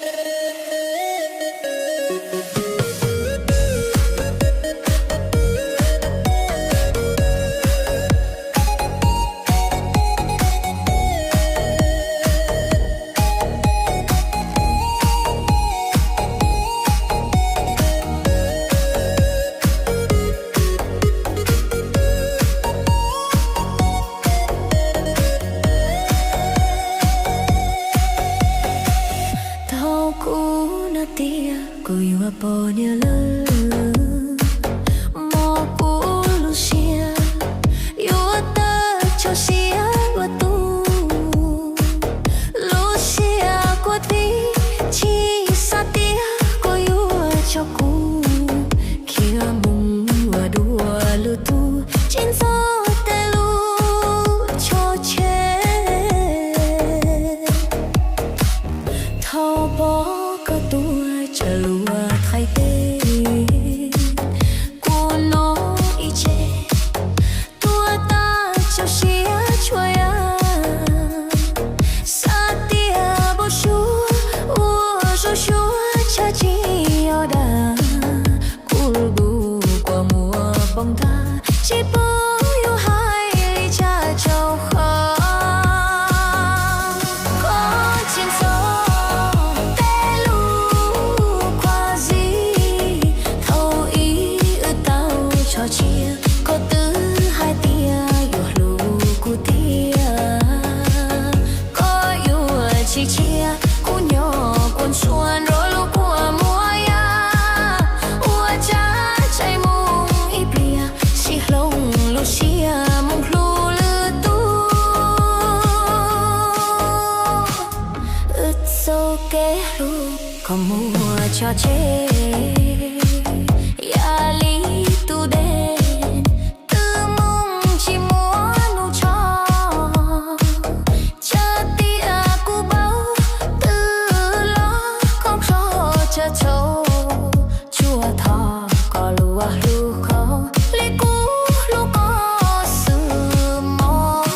Thaum kuv hnov tias kuv yuav poj niam lawm, mob kuv lub siab, yuav tawm tso siab ua tub. Lub siab kuv tib tsis xav tias koj yuav tso kuv, khiav mus ua dua lwm tus, tsis ntxov tej lub tso tseg. Thaum pom koj tuaj tsawg luag thaij teb, kuv hnov ib tse tuag tas txoj sia tshua yam. Xav tias npau suav ua zoo suab tshav tsis yog dag, kuv lub kua muag npoo tag, tsis paub yuav hais li cas rau koj. Koj tsis ntxov tej lus khuv xim, thaum ub wb tau tso tseg, koj twb hais tias yuav hlub kuv tiag. Koj yuav tsis tshiab kuv nyob kuv ntsuag nrog lub kua muag yaj, ua cas tseem mus ib pliag, sib hloov lub siab mus hlub lwm tus. Wb txoj kev hlub koj muab tso tseg, yam li tus dej twb moo tsis muaj hnub tso. Txawm tias kuv paub twb los khoom kho tsawv txaus, tsuas thov koj lub hlub kho li kuv hlub koj xwb mog.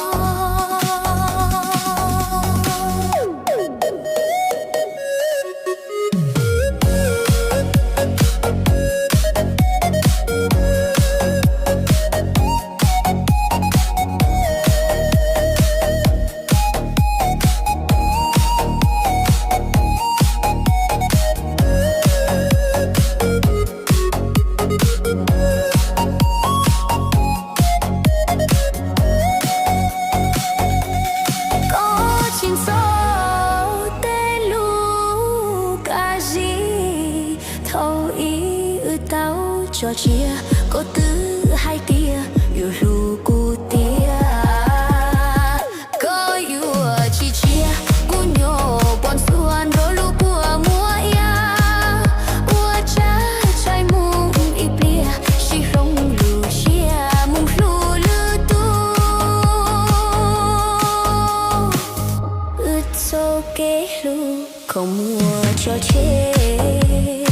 Koj tsis ntxov tej lus khuv xim, thaum ub wb tau tso tseg, koj twb hais tias yuav hlub kuv tiag. Koj yuav tsis tshiab kuv nyob pom ntxuag nrog lub kua muag yaj, ua cas tseem mus ib pliag, sib hloov lub siab mus hlub lwm tus. Wb txoj kev hlub koj muab tso tseg,